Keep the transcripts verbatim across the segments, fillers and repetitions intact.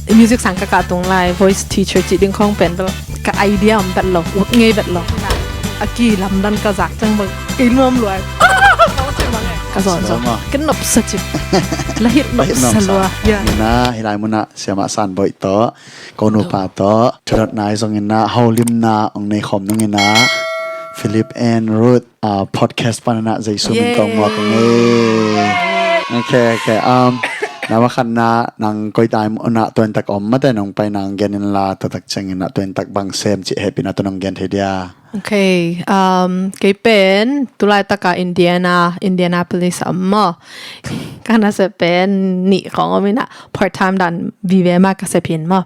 Music sang ka kah tung lai, voice teacher cih ding khawng pen bel ka idea om vet lo, ut ngei vet lo. A kilamdan ka zak ciang bang kei nuam luai. Ka zawn zawn. Ka nopsa cip. La hilh nopsa lua. Ya. Ina, hilai munah Siamah San Boih tawh, ko nupa tawh, thudot nai zong ina, holimna ong nei khawm nung ina, Philip and Ruth, ah, podcast pan ina Jesu min kong muak ong ei. Ok, ok. Um, na ma khatna nang koi tai ina tuantak om mate nong pai nang gen inla, tuatak ciang ina tuantak bang sem cih hehpihna tawh nong gen thei dia. Ok, um, kei pen tulai taka Indiana, Indianapolis a om maw. Ka nasep pen nih khawng om ina, part time dan vive ma ka sep hin maw.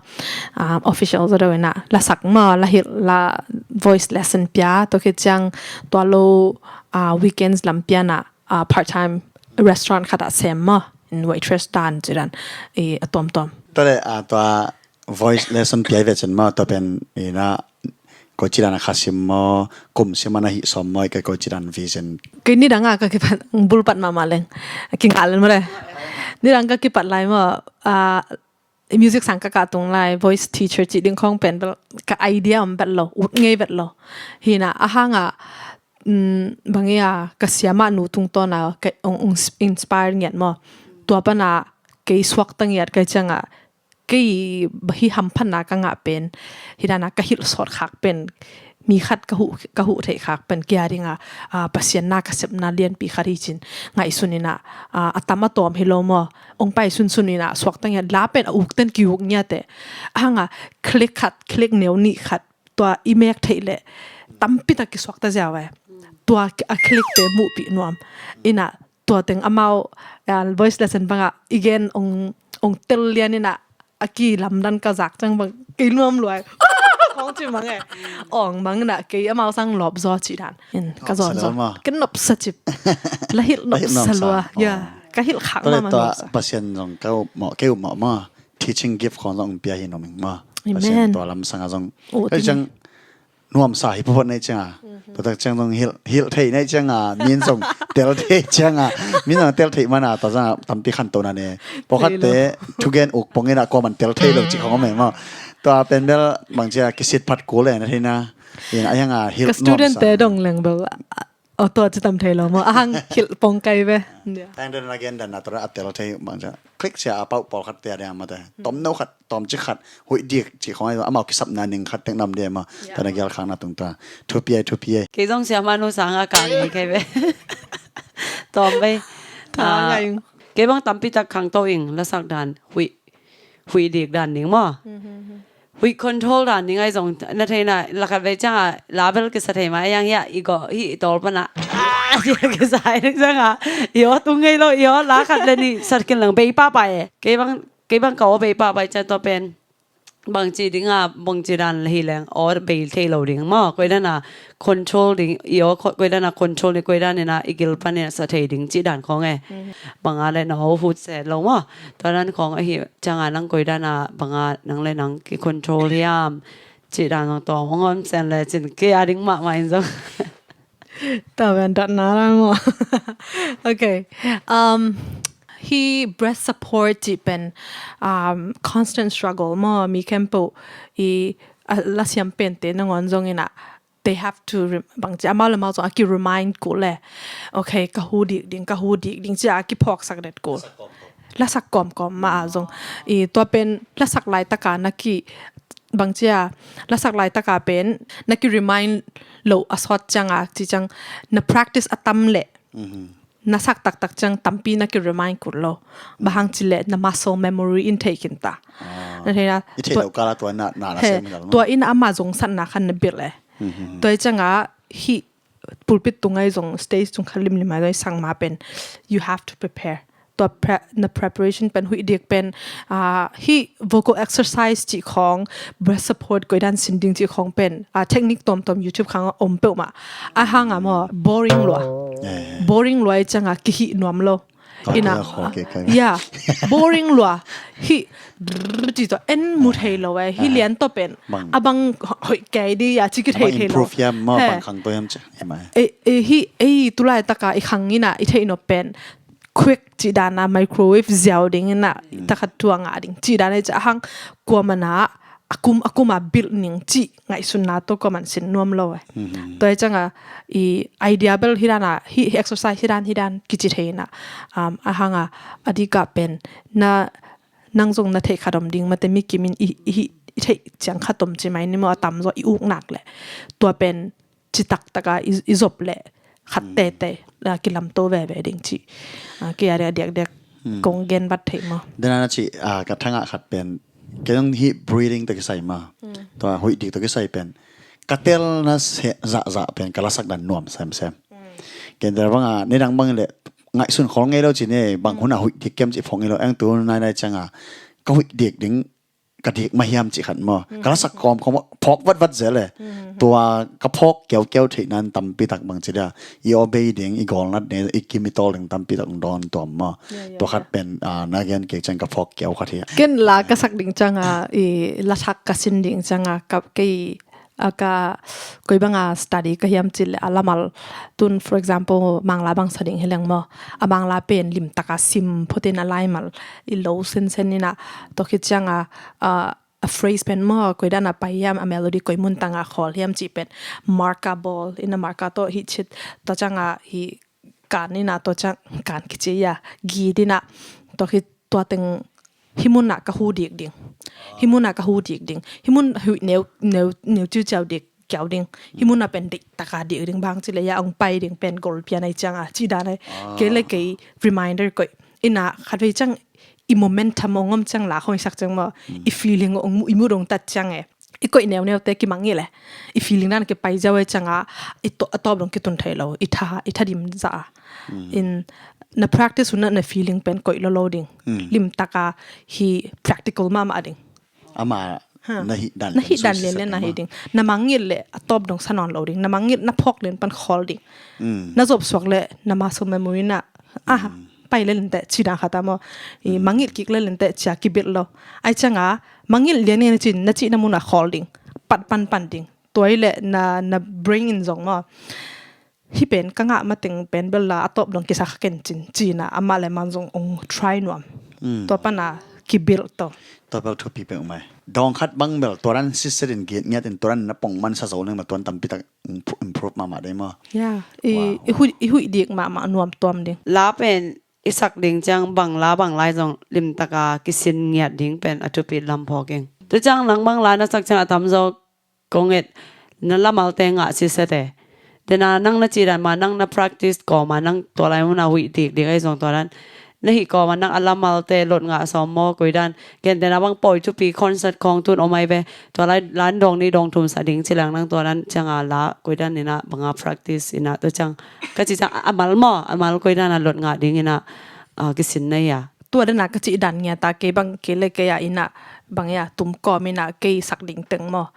Um, official zaw deuh ina, la sak maw, la hilh, la voice lesson pia, tua khit ciang tua lo, uh, weekends lam piana, uh, part time restaurant khat ah sem maw, in waitress dan ci dan, i a tuamtuam. Tua le, uh, tua voice lesson pia i ve cin maw, tua pen ina, koici dan a kha sim maw, kum sim a na hih sawm maw, i ka koici dan vision. Kei nidang a ka kipat, bulpat mahmah leng. Kingah len maw le. Nidang ka kipat lai maw, ah, music sang ka kah tung lai, voice teacher cih ding khawng pen bel ka idea om vet lo, ut ngei vet lo. Hina, a hanga, mm, bang ia, ka siamah nu tungtawna, ka ong, ong inspire ngiat maw. Tua pana, kei suakta ngiat, kei cianga, kei hi hamphatna ka ngah pen, hi dana ka hilh sawt khak pen, mi khat ka huh, ka huh theih khak pen, kia dinga, ah, Pasian na ka sepna lianpi khat hi cin, ngaihsun ina, ah, a tam a tawm hi lo maw, ong pai sunsun ina, suakta ngiat, la pen a uk ten ki uk ngiat e. A hanga, click khat, click neu nih khat, tua i mek theih leh, tampi tak ki suakta ziau e. Tua a click te muhpih nuam. Ina, tua teng amau, ah, voice lesson banga, i gen ong, ong tel lian ina, a kilamdan ka zak ciang bang kei nuam luai. Khawng ci mang e. Ong mang ina kei amau sang lawp zaw ci dan. In, ka zawn zawn. Ka nopsa cip. La hilh nopsa lua. Ya. Ka hilh khak ma ma nopsa. Pasian zong ka up mawh, kei up mawh maw. Teaching gift khawng zong pia hi nuam ing maw. Pasian tua lam sanga zong. Kei ciang nuamsa hi phawt nei cianga. Tua tak ciang zong hilh, hilh thei nei cianga, min zong tel thei cianga, min zong tel thei mana, tua zanga tampi khanto na ne. Pawlkhatte thugen uk pong ina kuaman tel thei lo ci khawng om e maw. Tua pen bel bang cia kisit phat kul e na theina. Ina a hianga hilh nuamsa. Ka student te dong leng bel, a, tua ci tam thei lo maw. A hang hilh pong kai ve. Tang den na gen dan na tua a tel thei bang cia. Click cia a pau pawlkhatte a deng mate. Tom no khat, tom ci khat, huih dik ci khawng ai, amau kisapna ning khat tek nam dia maw. Tana gial khakna tung ta. Thupi ai, thupi ai. Kei zong siamah nu sanga ka ngei kei ve. Tom ve. Kei bang tampi tak khangto ing, lasak dan, huih, huih dik dan ning maw. Huih control dan ning ai zong, na theina, lakat ve cianga, label kisa thei ma, ai yang hia, i go, hi i tol pana. Ah, kisa ai ning cianga, i o tung ngei lo, i o, lakat le ni, sat kin lang, bei pa pa e. Kei bang, kei bang ka o bei pa pa, cia tua pen. Bangci dinga, bangci dan hi leng, aw bei thei lo ding maw, koi dana control ding, i aw koi dana control ni, koi danina i gil panina sa thei ding ci dan khawng e. Banga le na aw hut se lo maw, tua dan khawng ahi cianga nang koi dana banga nang le nang ki control hiam, ci dan zong tawm hong om sen le cin kei a ding mahmah in zong. Tawian datna la maw. Ok. Um, hi breath support cih pen, um, constant struggle maw, mi khempeuh i, a, lasiam pente nangawn zong ina, they have to rem-, bangci amau le amau zong a ki remind kul le. Ok, ka hu dik ding, ka hu dik ding cia a ki phawksak det kul. Lasak kawmkawm ma a zong. I tua pen lasak laitaka na ki bangcia, lasak laitaka pen na ki remind lo a sawt cianga, ci ciang na practice a tam leh na sak taktak ciang tampi na ki remind kul lo. Bang hang ci leh na muscle memory in thei kinta. Na theina, i thei lo kala tua na, na, na sem lo. Tua in ama zong satna khan na bil e. Tua i cianga hi pulpit tungai zong, stage tung kha limlim ai zong i sang ma pen, you have to prepare. Tua pre-, na preparation pen, huih dik pen, ah, hi vocal exercise cih khawng, breath support, koi dan sin ding cih khawng pen, ah, technique tawmtawm YouTube khang om peuhmah. A hanga maw, boring lua. Boring lua i cianga kihih nuam lo. Ina, ya, boring lua. Hi, drrrr, ci tawh, en mu thei lo e. Hi lian tawh pen. A bang hoih kei di, ya, ci ki thei thei lo. Improve hiam maw, bang khang tawh hiam ci. E, e, hi, e, tulai taka i khang ina, i thei nop pen. quick cih dana microwave ziau ding ina, takhat tua ngah ding cih dana i cah hang, kuamana a kum a kuma build ning cih ngaihsunna tawh kuaman sin nuam lo e. Tua i canga i idea bel hi dana hi, hi exercise hi dan hi dan kici thei ina, um, a hanga a dika pen na nang zong na theih khat om ding mate, mi kimin i, i, i theih ciang khat om ci mai ni maw, a tamzaw i uk nak le tua pen citak taka i, i zop le khat tete la kilamto veve ding ci. Ah, kei a diak diak kong gen vat thei maw. Dena na ci, ah, ka thangah khat pen kei zong hi breathing to kisai ma. Tua huih dik to kisai pen ka tel na se zahzah pen ka lasak dan nuam semsem. Ken der banga ni dang bang le ngaihsun khol ngei lo ci ne, bang hun a huih dik kem ci phawk ngei lo, eng tu nai nai canga ka huih dik ding, ka dik ma hiam ci khat maw. Ka lasak kawm kawm phawk vat vat zel e. Tua ka phawk keu keu theih nan tampi tak bang ci dia, i obey ding, i gawlnat ne, i kim i tawl ding tampi tak dawn tuam maw. Tua khat pen, ah, na gen kei cang ka phawk keu khat hi. Ken la ka sak ding canga, i lasak ka sin ding canga ka kei a ka koi banga study ka hiam cih le a lamal tun, for example, Mangla bang sa ding hi leng maw, a Mangla pen limtaka sim photin a laimal i lo sensen ina, tua khit cianga, a, a phrase pen maw koi dana pai hiam, a melody koi mun tanga khawl hiam cih pen marka bawl ina, marka tawh hi cit, tua canga hi kan ina, tua cang kan kici ia git ina, tua khit tua teng hi muna ka hu dik ding. Hi muna ka hu dik ding. Hi mun huih neu, neu, neu ciu ciau dik kiau ding. Hi muna pen dik taka dik ding bang ci le ia ong pai ding pen gol pian ai cianga ci dan ai. Kei le kei reminder koi ina khat vei cang i momentum ong om cang la hong i sak cang maw. I feeling ong mu, i mu dong tat cang e. I koih neu neu te kimangngilh e. I feeling dan kipai ziau e canga i to, a tawp dong kitun thei lo. I tha, i tha dim za a. In na practice huna na feeling pen koih lo lo ding. Limtaka hi practical mahmah ding. Ama na hih dan, na hih dan lian lian na hi ding. Na mangngilh le a tawp dong sa nawn lo ding. Na mangngilh na phawk lian pan khawl ding. Na zop suak le na muscle memory na, aha, pai le lente ci dan khata maw. I mangngilh kik le lente cia kibilh lo. Ai canga mangngilh lian lian cin na cih na muna khawl ding. Pat pan pan ding. Tua i le na, na brain in zong maw. Hi pen ka ngah mateng pen bel la a tawp dong kisa kha ken cin cina ama le man zong ong try nuam. Tua pana kibilh to. Tua bel thupi peuh mai. Dawng khat bang bel tua dan siset in git ngiat in tua dan na pong man sa zo leng ma tua dan tampi tak improve mahmah dei maw. Ya, i, i huih, i huih dik mahmah nuam tuam ding. La pen i sak ding ciang bang la bang lai zong limtaka kisin ngiat ding pen a thupi lam phawk ing. Tu ciang nang bang la na sak ciang a tamzaw kong et na lamalte ngah sisate. Tena nang na cidan ma nang na practice kawma nang tua lai muna huih dikdik ai zong tua dan na hih kawma nang a lamalte lot ngah sawm maw koidan. Ken tena bang pawi thupi concert khawng tun om ai ve. Tua lai lan dawng ni dawng thum sa ding ci lang nang tua dan cianga la koidan ina banga practice ina tua ciang ka ci ciang a mal maw a mal koidan a lot ngah ding ina kisin na ia. Tua dana ka cih dan ngiata kei bang kei le kei a ina bang ia tum kawm ina kei sak ding teng maw.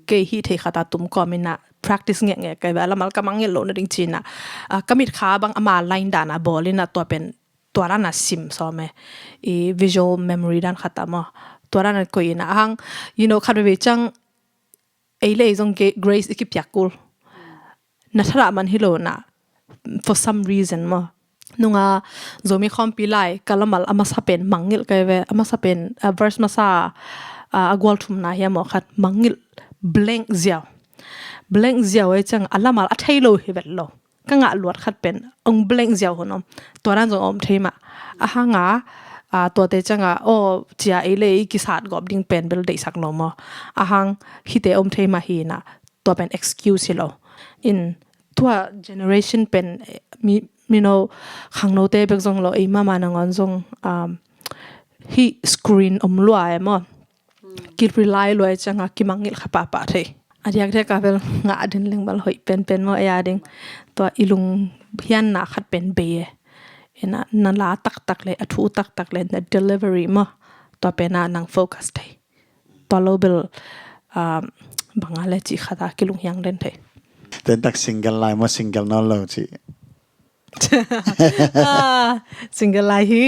Kei hih thei khata tum kawm ina practice ngekngek kei ve a lamal ka mangngilh loh nading cina. Ka mitkha bang ama line dana bawl ina tua pen tua dana sim sawm e. I visual memory dan khata maw. Tua dana koih ina ahang, you know, khat veve ciang ei le ei zong grace i kipiak kul. Na thadah man hi lo na for some reason maw. Nunga Zomi khawmpi lai ka lamal a masa pen mangngilh kai ve, a masa pen a verse masa a gual thumna hi a maw khat mangngilh blank ziau. Blank ziau ei ciang a lamal a thei lo hi vet lo. Ka ngah luat khat pen ong blank ziau hun om. Tua dan zong om thei mah. Ahanga tuate cianga aw cia ei le ei kisat gawp ding pen bel deihsak lo maw. Ahang hite om thei mah hi na tua pen excuse hi lo. In tua generation pen mi, mino khangnote bek zong lo ei mama nangawn zong hih screen om lua e maw. Ki rely lua e cianga kimangngilh kha pahpah thei. A diakdiak a bel ngah den leng bal hoih penpen maw ei a ding. Tua i lunghianna khat pen bei e. Ina na la taktak le a thu taktak le na delivery maw. Tua pena nang focus thei. Tua lo bel banga le cih khata kilunghiang den thei. Tentak single lai maw single nawn lo cih. Single lai hi.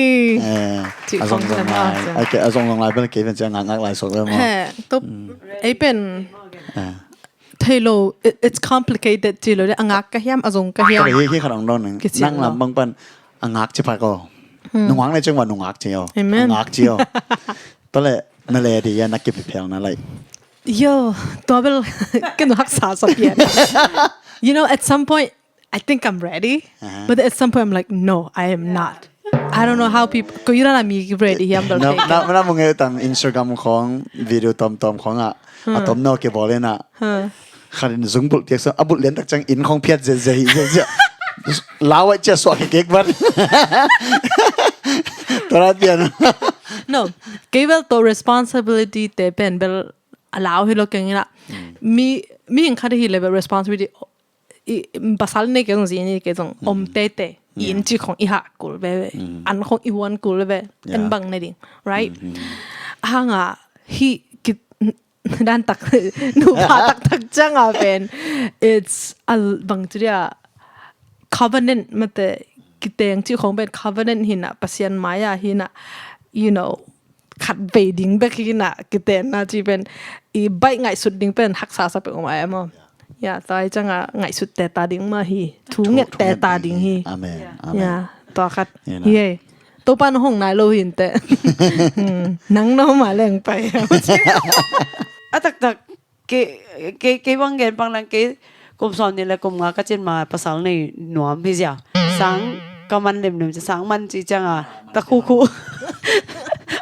Cih a zong zong lai. A zong zong lai bel kei ven cia ngakngak lai sok bel maw. Ei pen thei lo, it's complicated ci lo de a ngak ka hiam a zong ka hiam. Hi hi khat ong dong nang lam bang pan a ngak ci pha ko. Nungak na ciang va nungak ci o. Amen. Ngak ci o. Tole na le di ya na kipi phel na lai. Yo, tua bel ken haksa sa pian. You know, at some point, I think I'm ready. But at some point, I'm like, no, I am not. I don't know how people, ko ira na mi ready hiam bel. Na na na mung e tam Instagram khong, video tom tom khong a. A tom no ke bole na. Khanin zung bul tiak sa, a bul lian tak ciang inn khong phiat ze ze hi ze ze. Lawa cia suak hi kek ban. Tora pian. No, kei bel to responsibility te pen bel a lau hi lo keng ina. Mi, mi hing khat hi le bel responsibility i, pasal ne ke zong zi ne ke zong om te te. I inn ci khong i ha kul be, an khong i huan kul be, en bang ne ding, right? Hanga hi ki dan tak, nupa tak tak ciang a pen, it's a bang ci dia covenant mate, kiteng ci khong pen covenant hina, Pasian maya hina, you know, khat vei ding bek hina, kiten na ci pen i baih ngaihsut ding pen haksa sa pe um ai maw. Ya, tua i ciang a ngaihsut te ta ding ma hi, thu nget te ta ding hi. Amen. Ya, tua khat hi ei. Topa na hong nai lo hin te. Nang na hong ma leng pai. A taktak ke ke ke bang gen pang lang ke kum sawm ni le kum nga ka cin ma pasal nei nuam hi zia. Sang ka man lim lim sang man ci ciang a ta khu khu.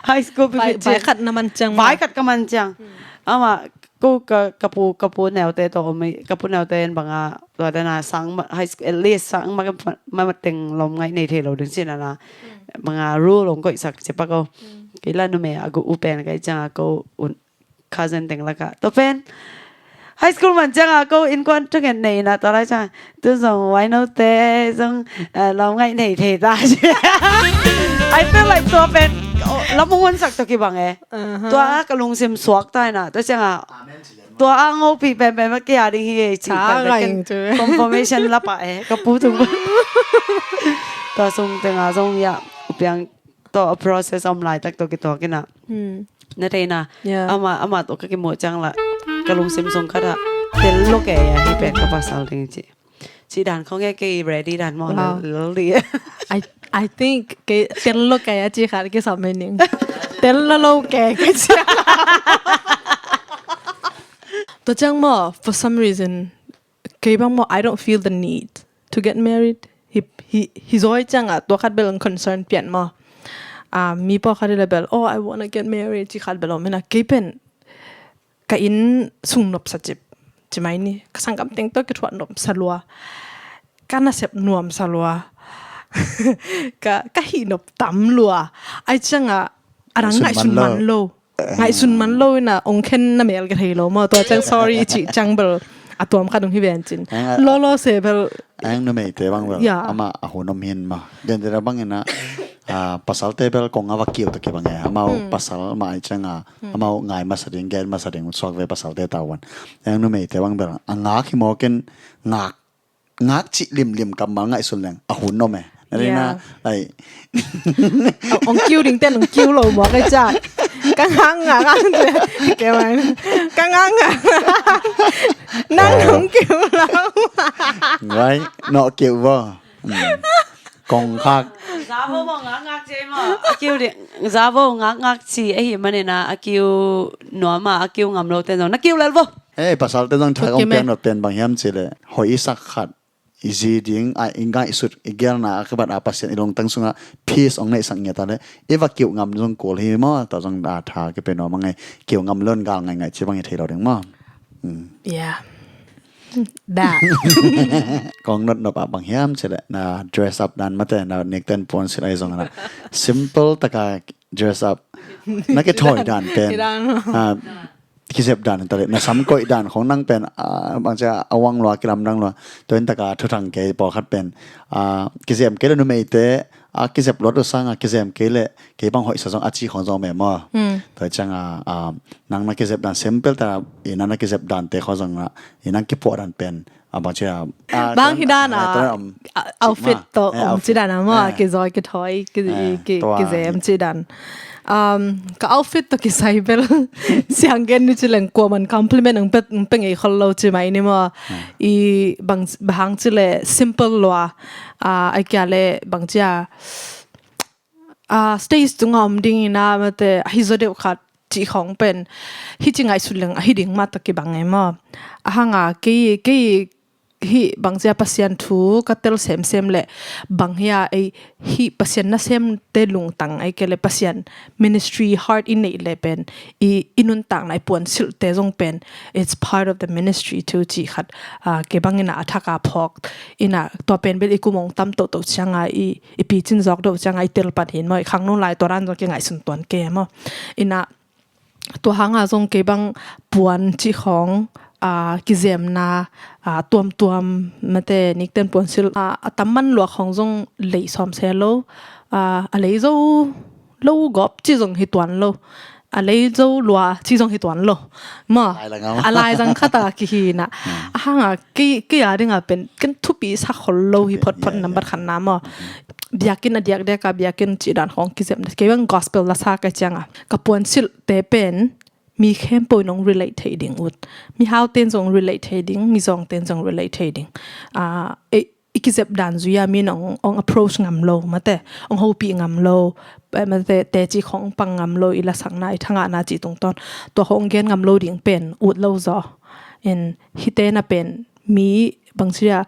High school pi pi ci. Vai khat na man ciang ma. Vai khat ka man ciang. Ama ko ka ka pu ka pu neu te to mi ka pu neu te en bang a tua te na sang ma high school at least sang ma ma teng lom ngai nei thei lo ding sin na. Bang a ru long ko isak ci pa ko. Kei la nu me a gu u pen kai ciang a ko un cousin teng laka to pen high school man ciang a ko innkuan thungen nei na to lai ciang tu zong wai no te zong lam ngai nei thei ta. I feel like tua pen lam hong hon sak to kibang e. Tua a ka lungsim suak tai na to ciang a tua a ngopi pen pen ma kia ding hi e ci pen confirmation lapa e ka pu tung. Tua sung teng a zong ya upiang to a process om lai tak to kituak ina. Na thei na. Ama ama to ka kimu ciang la ka lungsim sung khat a tel lo ke ya hi pen ka pasal ding ci. Ci dan khong e kei ready dan mo lel li. I I think kei tel lo ke ya ci khat ki sa meaning. Tel lo lo ke ke ci. To ciang mo for some reason kei bang maw I don't feel the need to get married. Hi hi hi zoi ciang a tua khat bel ang concern pian maw. Mi pawlkhat hi le bel oh I wanna get married ci khat bel om hi na kei pen ka inn sung nop sa cip ci mai ni ka sanggam teng tawh kithuah nop sa lua ka nasep nuam sa lua ka ka hih nop tam lua ai ciang a a dang ngaihsun man lo. Ngaihsun man lo ina ong khen na mel ka thei lo maw tua ciang sorry cih ciang bel a tuam khat ong hi ven cin. Lolo se bel. Ang numei te bang bel ama a hun om hin maw den te bang ina pasal te bel kong a va kiu ta ke bang e amau pasal ma ai ciang a amau ngai masa ding gen masa ding suak ve pasal te ta wan. Ang numei te bang bel a ngak hi maw ken ngak ngak cih limlim kammal ngaihsun leng a hun om e. Na ri na lai. Ong kiu ding ten ong kiu lo mawk e ca. Ka ngak ngak ang tu e. Ke mai ka ngak ngak. Nang ong kiu lo. Ngai no kiu bo. Kong khak. Zavo mo ngak ngak ci mo. A kiu ding zavo ngak ngak ci e hi manina a kiu nuama a kiu ngam lo ten zong na kiu lel bo. Hei pasal te zong thak ong piang not pen bang hiam ci le hoih i sak khat i zi ding a i ngaihsut i gelna a kibat a Pasian i lungtang sungah peace ong neihsak ngiat a le i va kiuh ngam zong kul hi maw ta zong a tha kipe nuam a ngei kiuh ngam lon gal ngaingai ci bang i thei lo ding maw. Yeah. Da. Kong not nop a bang hiam ci le na dress up dan mate na nikten pon sit ai zong na simple taka dress up na ke thoi dan pen. Kizep dan in ta le na sam koih dan khong nang pen bangcia a wang lua kilamdang lua. Tua in taka thuthang kei pawlkhat pen kizem kei le numeite a kizep luat uh sanga kizem kei le kei bang hoihsa zong a ci khong zong memaw. Tua cianga nang na kizep dan sempel ta i nang na kizep dante khong zong i nang kipuah dan pen a bangcia bang hi dan a outfit to om ci dan a maw kizoi kithoi kizem ci dan. Ka outfit tawh kisai bel siang gen ni ci leng kuaman compliment ang pe ngei khol lo ci mai ni maw. I bang hang ci le simple lua a kia le bangcia ah, stage tungah om ding ina, mate, ahi zaw deuh khat cih khawng pen hi ci ngaihsut leng ahi ding mah tawh kibang e maw. Ahanga kei, kei hih bangzia Pasian thu ka tel semsem le bang hia ei hih Pasian nasemte lungtang ei ke le Pasian ministry heart i neih le pen i, i nuntakna i puansilhte zong pen it's part of the ministry thu cih khat, ah, kei bang ina a thaka phawk ina tua pen bel i kumong tam tohtoh cianga i, i picin zawk doh cianga i tel pan hin maw i khangno lai tua ran zong kingaihsun tuan ke maw ina tua hanga zong kei bang puan cih khawng, ah, kizemna, ah, tuamtuam mate nikten puansilh, ah, a tamman lua khawng zong lei sawm se lo, ah, a lei zo lo gawp cih zong hi tuan lo, a lei zo lua cih zong hi tuan lo maw. A laizang khata kihi ina a hanga kei, kei a dinga pen ken thupi sa khol lo hi photphot nambat khatna maw. Biakinn a diakdiaka biakinn cih dan khawng kizemna kei bang gospel lasa ka cianga ka puansilhte pen mi khempeuh in hong relate thei ding ut. Mihaute in zong relate thei ding, mizawngte in zong relate thei ding. Ah, i, i kizep dan zui-a mi in hong, hong approach ngam lo, mate, hong hopih ngam lo, eh, mate, teci khawng pang ngam lo, i lasakna, i thangahna cih tungtawn. Tua khawng gen ngam lo ding pen ut lo zaw. In hite na pen mi bangci a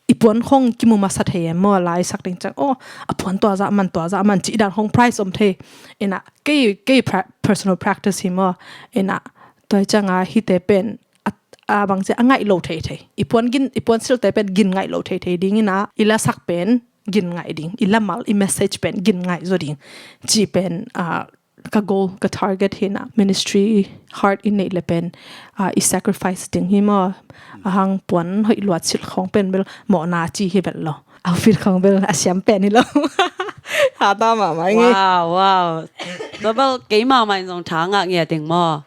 i puan khawng kimu masa thei em maw, lai sak ding ciang aw a puan tua zah man, tua zah man cih dan khawng price om thei. Ina kei, kei pra-, personal practice hi maw. Ina tua hi cianga hite pen a, a bangci a ngaih lo thei thei i puan gin, i puansilhte pen gin ngaih lo thei thei ding ina i lasak pen gin ngaih ding, i lamal i message pen gin ngaih zaw ding cih pen, ah, ka goal, ka target hi ina ministry heart i neih le pen, ah, i sacrifice ding hi maw. Ahang puan hoih luat silh khawng pen bel mawhna ci hi bel lo, outfit khawng bel a siam pen hi lo. Hata mahmah ngi. Wow, wow. Tua bel kei mahmah in zong tha ngah ngiat ding maw.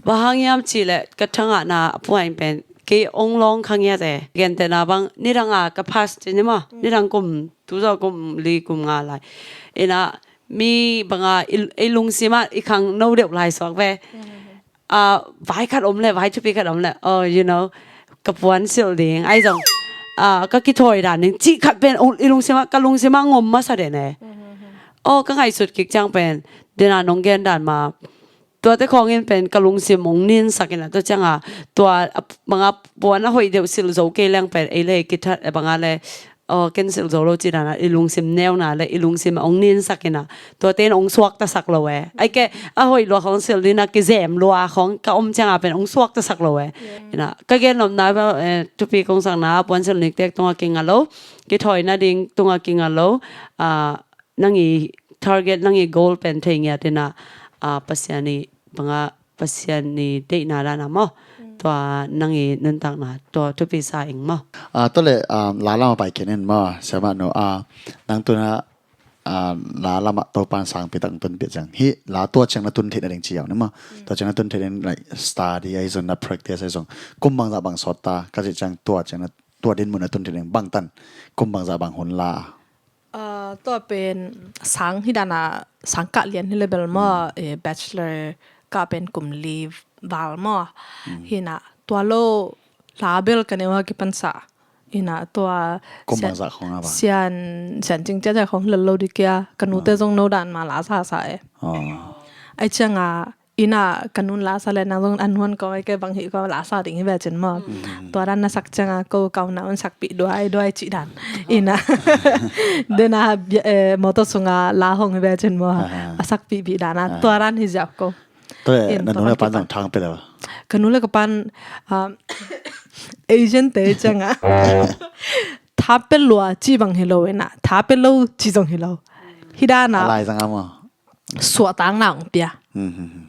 Bang hang hiam cih leh ka thangahna a puan pen kei ong lawng kha ngiat e. Gentehna bang nidanga ka past ci ni maw, nidang kum tu zaw kum li kum nga lai ina mi banga i, i lungsimah i khangno deuh lai suak ve. Ah, vai khat om le, vai thupi khat om le, oh, you know, ka puan silh ding ai zong, ah, ka kithawi dan ding cih khat pen i lungsimah, ka lungsimah ngom masa den e. Oh, ka ngaihsut kik ciang pen dena nong gen dan ma tuate khawngin pen ka lungsim ong ninsak ina tua cianga tua a, banga puan a hoih deuh silh zo kei leng pen ei le kithat banga le, aw, ken silh zo lo ci dana i lungsim neuna le i lungsim ong ninsak ina tuate in ong suaktasak lo e. Ai ke a hoih lua khawng silh dina kizem lua khawng ka om cianga pen ong suaktasak lo e. Ina ka gen lomna, eh, thupi kong sakna puan silh niktek tunga kinga lo, kithawina ding tunga kinga lo, ah, nang i target, nang i goal pen thei ngiat ina, ah, Pasian i banga Pasian i deihna dana maw. Tua nang i nuntakna tua thupi sa ing maw. Ah, tua le, ah, la lama pai kinin maw, siamah nu, ah, nang tuna, ah, la lama Topan sangpi tak tun piat ciang hi la tua ciang na tun theihna ding ci au ni maw. Tua ciang na tun theih ding like study ai zong na practice ai zong kum bangzah bang sawt ta ka ci ciang tua ciang na tua din mun na tun theih ding bang tan kum bangzah bang hun la. Ah, tua pen sang hi dana sang kah lian hi le bel maw, eh, bachelor kah pen kum li val maw. Hina tua lo la bel ka neu a kipansa. Ina tua kum sian, bangzah khong a ba sian, sian cing ciacia khong lel lo di kia ka nute zong no dan ma la sa sa e. Ai cianga ina ka nun la sa le nang zong an huan ko ai ke bang hi ko la sa ding hi ve cin maw. Tua dan na sak cianga ko kau na un sak pi duai duai ci dan. Ina dena, eh, motor sunga la hong hi ve cin maw. A sak pi pi dana tua dan hi ziau ko. Tua le na nu le pan zong thang pe le ba. Ka nu le ka pan, ah, Asian te cianga tha pe lua ci bang hi lo ina tha pe lo ci zong hi lo. Hi dana lai zang a maw. Suahtakna ong pia.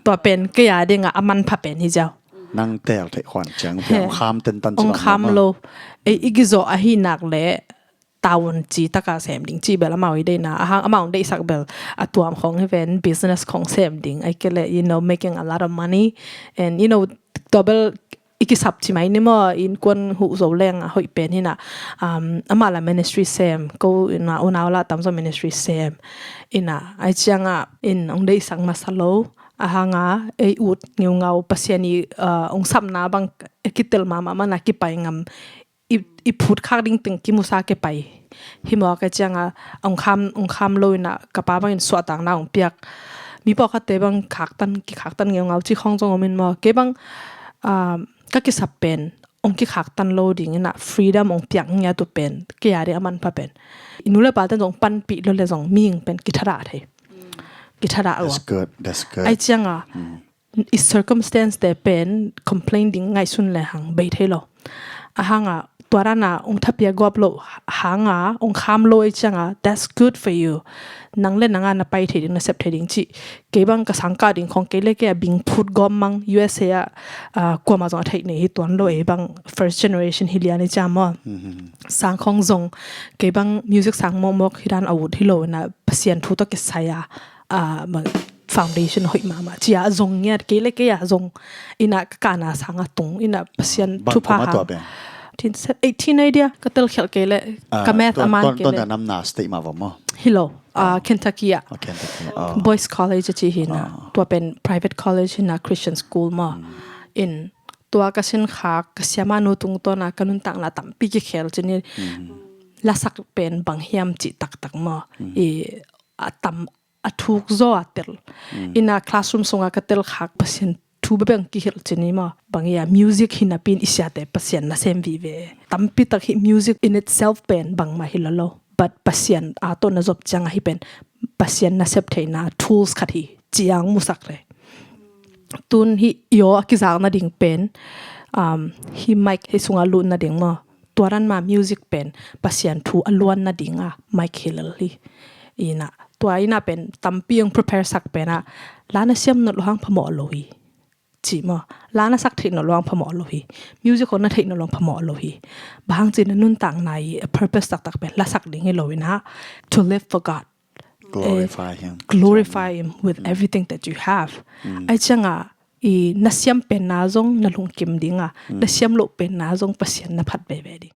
Tua pen kei a dinga a manpha pen hi ziau. Nang tel theih khuan ciang pia ong kham tentan ci ong kham lo. Ei i gizawh ahi nak le taun ci taka sem ding ci bel amau i deihna ahang amau ong deihsak bel a tuam khong hi ven business khong sem ding ai ke le, you know, making a lot of money and, you know, tua bel i kisap ci mai ni maw, innkuan huh zo leng a hoih pen hina, um, amah la ministry sem ko ina unau la tamzaw ministry sem ina ai cianga in ong deihsak masa lo ahanga ei ut ngiungau Pasian i, uh, ong sapna bang kitel mahmah mana kipai ngam i, i phut khak ding teng kimusa kipai Hi maw, ka cianga ong kham, ong kham lo ina ka pa bangin suahtakna ong piak. Mi pawlkhatte bang khaktan, kikhaktan ngeungau ci khong zong om in maw. Kei bang, ah, ka kisap pen ong kikhaktan lo ding ina freedom ong piak ngiat uh pen kei a ding a manpha pen. I nu le pate zong panpih lo le zong mihing pen kithadah thei. Kithadah lo. That's good. That's good. Ai cianga i circumstance te pen complain ding ngaihsun le hang bei thei lo. A hanga tua dana ong thapia gawp lo hanga ong kham lo ai cianga, that's good for you. Nang le nanga na pai thei ding, na sep thei ding ci. Kei bang ka sangkah ding khong kei le kei a bing phut gawm mang U S A a, ah, kuama zong a theih nei hi tuan lo ei bang first generation hi lian i ciang maw. Sang khong zong kei bang music sang mawkmawk hi dan a ut hi lo ina Pasian thu tawh kisai a, ah, bang foundation hoih mahmah cia zong ngiat kei le kei a zong ina ka kana sanga tung ina Pasian thupha hang. Eighteen idea ka tel khial kei le ka math a man kei le. Namna state mah va maw? Hi lo, ah, Kentucky a. Boyce College a ci hi na. Tua pen private college hi na, Christian school maw. In tua ka sin khak ka siamah nu tungtawna ka nuntakna tampi kikhel cin i lasak pen bang hiam ci taktak maw. I a tam a thuk zaw a tel. Ina classroom sunga ka tel khak Pasian thu bebeng kihilh cin i maw. Bang ia music hi napi in i siate Pasian nasem vive. Tampi tak hi music in itself pen bangmah hi lo lo. But Pasian a tawh na zop cianga hi pen Pasian nasep theina tools khat hi ciang musak le. Tun hi i aw a kizak nading pen, um, hi mic hi sunga lut nading maw. Tua dan ma music pen Pasian thu a luan nadinga mic hi lel hi. Ina tua ina pen tampi ong prepare sak pena la na siam nop lo hang phamawh lo hi. Ci maw, la na sak theih nop lo hang phamawh lo hi. Music hong na theih nop lo hang phamawh lo hi. Bang hang ci na nuntakna i a purpose taktak pen lasak ding hi lo ina, to live for God. Glorify him. Glorify him with everything that you have. Ai cianga i na siam penna zong na lungkim dinga, na siam loh penna zong Pasian na phat veve ding.